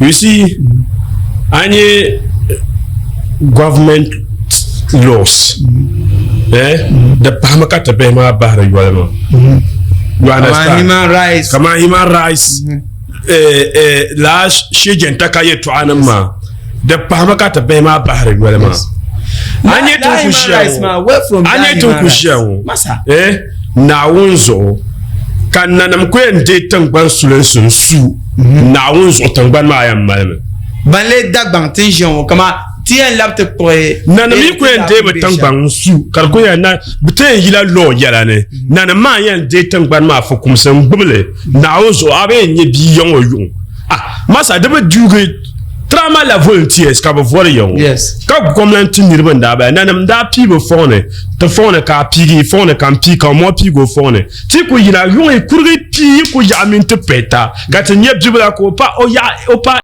You see, a nyɛ government laws eh, di pahimi ka ti bihi maa bahiri yoli maa. You understand? Human rights. Kaman human rights. Eh, eh, laa shejentaka yɛltɔɣa nim maa di pahimi ka ti bihi maa bahiri yoli maa. A nyɛ tin ku ʒiya ŋɔ, a nyɛ tin ku ʒiya ŋɔ, eh, Naawuni zuɣu ka nanim ku yɛn deei tiŋgbani sulinsi n-su Naawuni zuɣu tiŋgbani maa yɛn malimi. Ban lee Dagbaŋ ti ni ʒiya ŋɔ kaman ti yɛn labi ti kpuɣi Nanim yi ku yɛn deei bɛ tiŋgbani n-su ka di ku yɛn na bɛ ti yɛn yila lɔɔ yɛla ni nanim maa yɛn deei tiŋgbani maa fukumsi n-gbubi li Naawuni zuɣu a bi yɛn nya bia yiŋ o yuŋ. Ah, masa di bi duugi Trama la volunteers ka bi vori ya ŋɔ ka gomnanti niriba n daa bala nanim daa pii bi fɔŋ ni ti fɔŋ ni ka a piigi yi fɔŋ ni ka n pii ka mɔ piigi o fɔŋ ni ti ku yina yuŋ yi kurigi pii yi ku yaɣi mini ti pɛta ka ti nyɛ bibila ka o pa o yaɣi o pa.